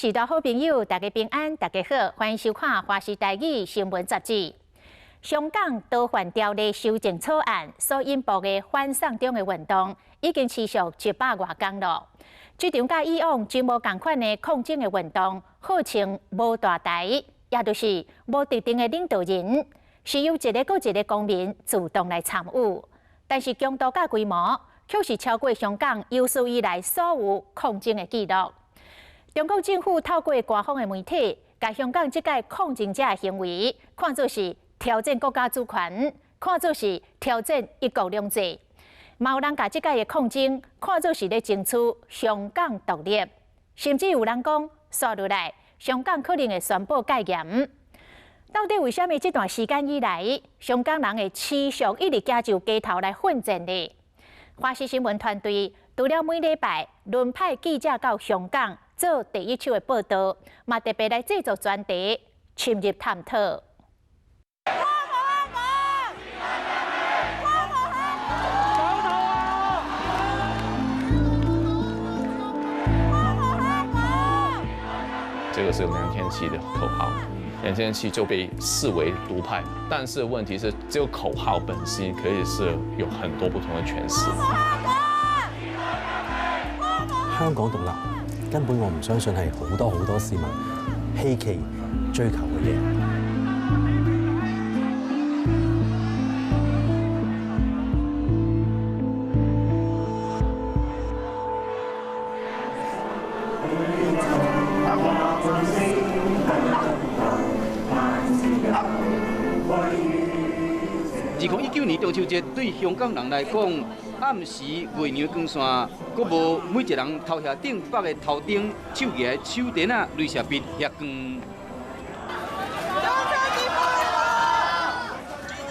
時代好朋友，大家平安，大家好，歡迎收看《華視台語新聞雜誌》。香港逃犯條例修正草案所引爆的反送中的運動，已經持續100外工了。這場佮以往真無仝款的抗爭的運動，號稱無大台，也就是無特定的領導人，是由一個閣一個公民主動來參與。但是強度佮規模，卻是超過香港有史以來所有抗爭的紀錄。中國政府透過官方的媒體，共香港這屆抗爭者的行為看作是挑戰國家主權，看作是挑戰一國兩制。嘛有人共這屆的抗爭看作是咧爭取香港獨立，甚至有人講，紲落來香港可能會宣布戒嚴。到底為啥物這段時間以來，香港人會持續一直行上街頭來奮戰呢？華視新聞團隊除了每禮拜輪派記者到香港做第一手的報道，嘛特別來製作專題，深入探討。光復香港！光復香港！光復香港！這個是梁天琦的口號，梁天琦就被視為獨派，但是問題是，這個口號本身可以是有很多不同的詮釋。香港獨立根本我唔相信係好多好多市民希冀追求嘅嘢。 2019年中秋節對香港人來講，暗時月娘光線，閣無每一人頭額頂縛的頭燈，手舉的手電仔、雷射筆遐光。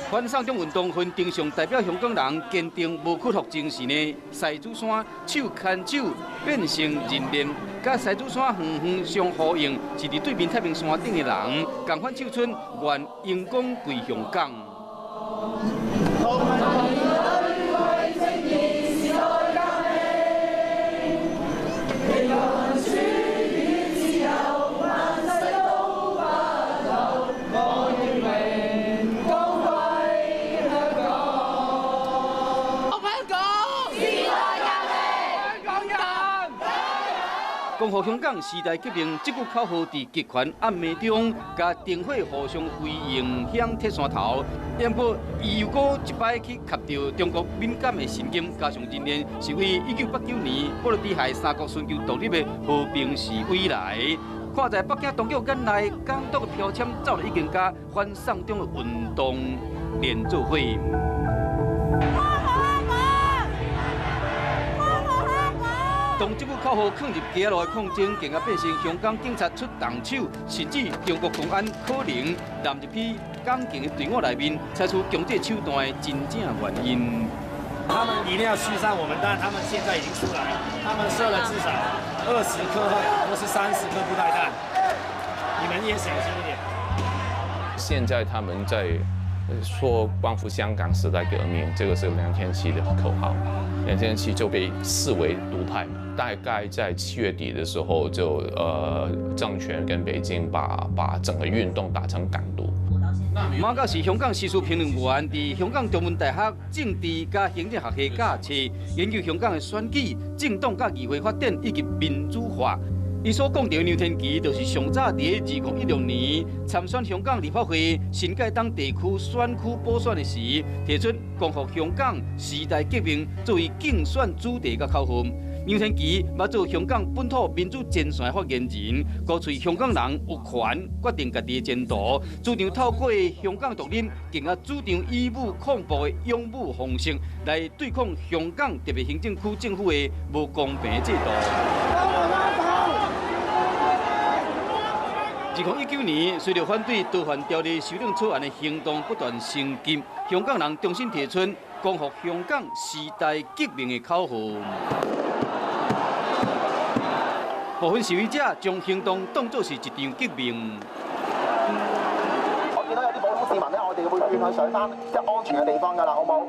反送中運動分場上代表香港人堅定無屈服精神的獅子山手牽手變成人鏈，佮獅子山遠遠相呼應，是佇對面太平山頂的人，仝款手伸願榮光歸香港。光復香港時代革命這句口號，佇極權暗暝中，共燈火互相輝映，響鐵山頭。不過，伊又閣一擺去磕著中國敏感的神經，加上人鏈是為1989年波羅的海三國尋求獨立的和平示威來。看在北京當局眼內，港獨的標籤早就已經佮反送中的運動連做伙。當這句口號囥入街路的抗爭，更加變成香港警察出動手，甚至中國公安可能納入去港警的隊伍內面，採取強制手段的真正原因。他們一定要驅散我們，但他們現在已經出來，他們射了至少20顆或是30顆布袋彈，你們也小心一點。現在他們在說光復香港時代革命，這個是梁天琦的口號，梁天琦就被視為獨派。大概在7月底的時候就，政權跟北京把整個運動打成港獨。馬甲是香港時事評論員，佇香港中文大學政治佮行政學系教授，研究香港的選舉、政黨佮議會發展以及民主化。伊所講著的梁天琦，就是上早佇2016年參選香港立法會新界東地區選區補選的時，提出光復香港時代革命作為競選主題佮口號。梁天琦捌做香港本土民主前線的發言人，鼓吹香港人有權決定家己的前途，主張透過香港獨立，更加主張以武抗暴的勇武方式來對抗香港特別行政區政府的無公平的制度。2019年，隨著反對逃犯條例修訂草案的行動不斷升級，香港人重新提出光復香港時代革命的口號。部分示威者將行動當作是一場革命。我見到有啲普通市民咧，我哋會勸佢上返即係安全嘅地方㗎啦，好冇？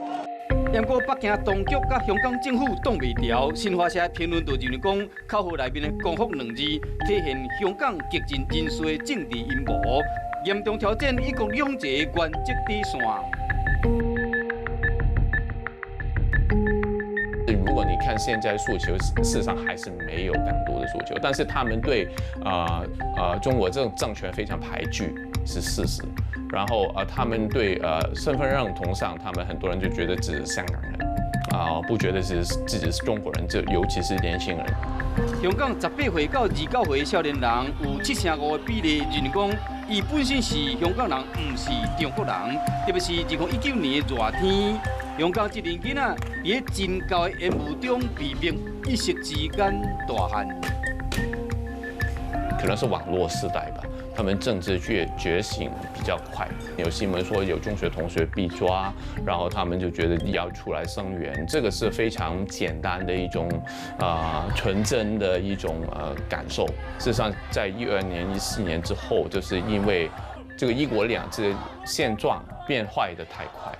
不過北京當局佮香港政府擋袂牢，新華社評論就認為講，口號內面的“光復”兩字，體現香港激進人士的政治陰謀，嚴重挑戰一國兩制的原則底線。如果你看現在訴求，事實上還是沒有港獨的訴求，但是他們對中國這種政權非常排拒是事實。然後他們對身份認同上，他們很多人就覺得自己是香港人，啊，不覺得是自己是中國人，就尤其是年輕人。香港18歲到29歲少年人有75%的比例認為講，伊本身是香港人，毋是中國人。特別是2019年的熱天，香港這陣囡仔佇咧真厚的煙霧中被逼，一時之間大漢。可能是網絡時代吧，他們政治覺醒比較快。有新聞說有中學同學被抓，然後他們就覺得要出來聲援，這個是非常簡單的一種純真的一種感受。事實上，在12年、14年之後，就是因為這個一國兩制現狀變壞得太快，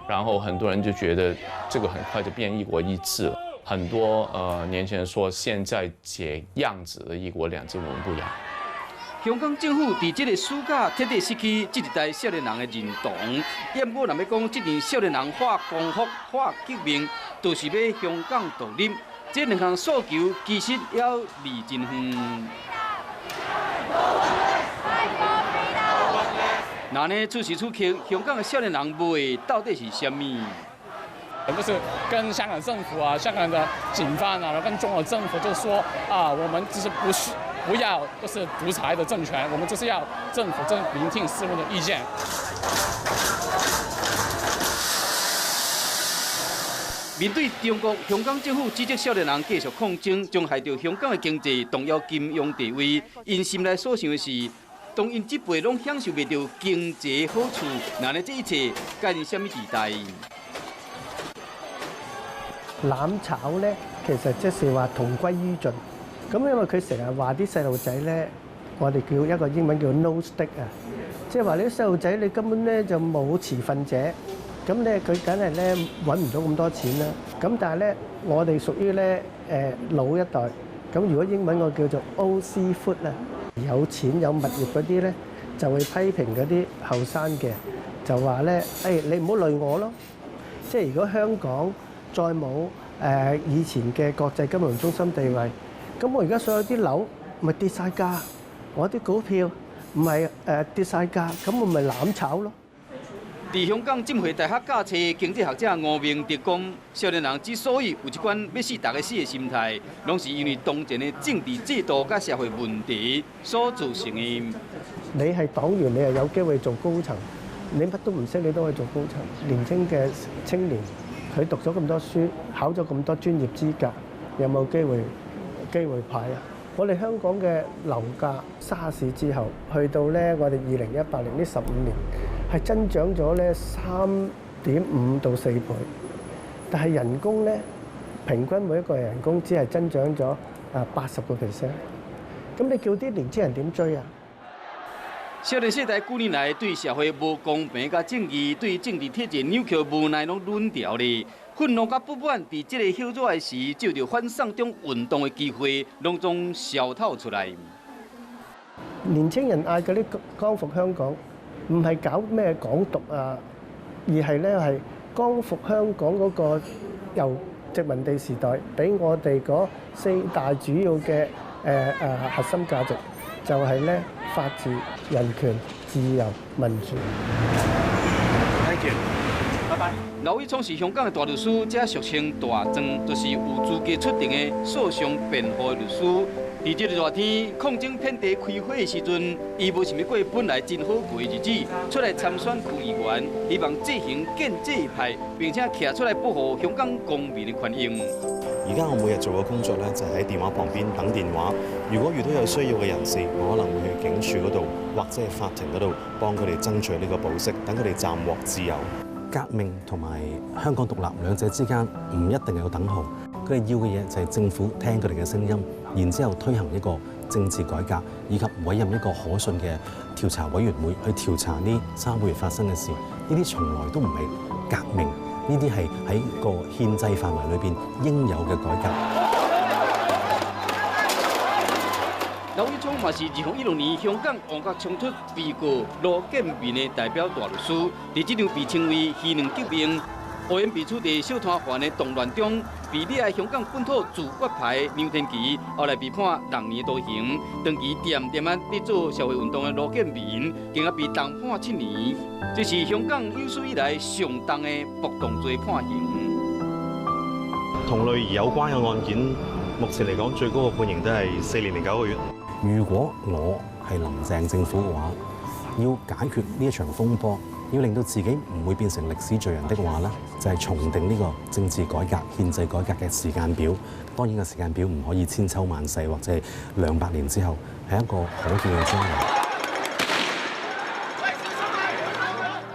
然後很多人就覺得這個很快就變一國一制了。很多年輕人說，現在這樣子的一國兩制我們不要。香港政府佇這个暑假徹底失去這一代少年人的認同。毋過，若欲講這陣少年人喊光復、喊革命，就是欲香港獨立，這兩項訴求其實猶離真遠。那呢，此時此刻，香港的少年人欲的到底是啥物？就是跟香港政府啊、香港的警方啊，然後跟中國政府就說啊，我們就是不是不要就是獨裁的政權，我們就是要政府正聆聽市民的意見。面對中國香港政府指責少年人繼續抗爭，將害著香港的經濟動搖金融地位。𪜶心內所想的是，當𪜶這輩攏享受袂著經濟好處，那呢這一切該是啥物時代？攬炒咧，其實即是話同歸於盡。咁因為佢成日話啲細路仔咧，我哋叫一個英文叫 no stake 啊，即係話你啲細路仔你根本咧就冇持份者，咁咧佢梗係咧揾唔到咁多錢啦。咁但係咧，我哋屬於咧老一代，咁如果英文我叫做 old seafood 啊，有錢有物業嗰啲咧就會批評嗰啲後生嘅，就話咧你唔好累我咯。即係如果香港再冇以前嘅國際金融中心地位，咁我而家所有啲樓咪跌晒價，我啲股票唔係跌晒價，咁我咪攬炒咯。佇香港浸會大學教冊經濟學者吳明德講，少年人之所以有這款欲死逐家死的心態，攏是因為當前的政治制度佮社會問題所造成的。你係黨員，你係有機會做高層，你乜都唔識，你都可以做高層。年輕嘅青年，佢讀咗咁多書，考咗咁多專業資格，有冇機會派啊？我哋香港嘅樓價沙士之後，去到咧我哋2018年呢15年，係增長咗咧3.5到4倍，但係人工咧平均每一個人工只係增長咗80%，咁你叫啲年青人點追啊？少年世代幾年來對社會無公平佮正義，對政治體制扭曲無奈攏忍牢咧，憤怒佮不滿，佇這個火熱的時，藉著反送中運動的機會，攏總消透出來。年青人嗌嗰啲光復香港，唔係搞咩港獨啊，而係咧係光復香港嗰個由殖民地時代俾我哋嗰四大主要嘅核心價值，就係咧法治、人權、自由、民主。 Thank you。拜拜。劉偉聰是香港的大律師，這俗稱大狀，就是有資格出庭的訴訟辯護的律師。佇這個熱天，抗爭遍地開花的時陣，伊無想欲過本來真好過的日子，出來參選區議員，希望制衡建制派，並且徛出來保護香港公民的權益。而家我每日做嘅工作咧，就係喺電話旁邊等電話。如果遇到有需要嘅人士，我可能會去警署嗰度或者係法庭嗰度幫佢哋爭取呢個保釋，等佢哋暫獲自由。革命同埋香港獨立兩者之間唔一定有等號。佢哋要嘅嘢就係政府聽佢哋嘅聲音，然之後推行一個政治改革，以及委任一個可信嘅調查委員會去調查呢3個月發生嘅事。呢啲從來都唔係革命，呢啲係喺個憲制範圍裏邊應有嘅改革。劉偉聰嘛是2016年香港旺角衝突被告盧建民的代表大律師，佇這場被稱為虛兩革命、烏煙篳出佇小攤販的動亂中，被掠的香港本土自決派梁天琦，後來被判6年徒刑。長期恬恬仔佇做社會運動的盧建民，更加被重判7年。這是香港有史以來上重的暴動罪判刑。同類有關嘅案件，目前嚟講最高嘅判刑都係4年零9個月。如果我係林鄭政府嘅話，要解決呢一場風波，要令到自己唔會變成歷史罪人的話咧，就係重定呢個政治改革、憲制改革嘅時間表。當然個時間表唔可以千秋萬世或者係200年之後，係一個可見嘅將來。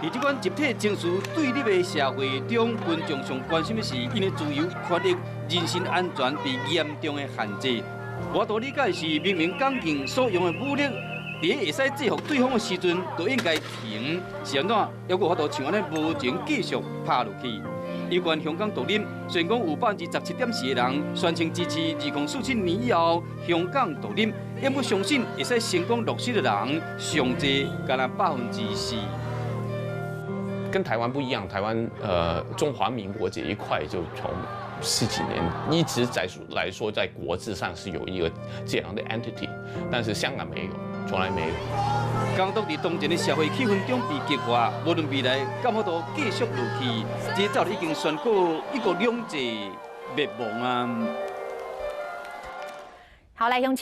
佇這款集體情緒對立的社會中，群眾上關心的是𪜶的自由、權益、人身安全被嚴重的限制。無法度理解是，明明港警所用的武力，佇會使制服對方的時陣，就應該停。是按怎，猶閣有法度像按呢無情繼續拍落去？有關香港獨立，雖然講有17.4%的人宣稱支持2047年以後香港獨立，毋過相信會使成功落實的人，上濟干焦4%。跟台灣不一樣，台灣中華民國這一塊就從十幾年一直在來說，在國際上是有一個這樣的 entity，但是香港沒有，從來沒有。港獨佇當前的社會氣氛中被激化，無論未來敢有法度繼續落去，這早已經宣告一國兩制滅亡啊！好，來用。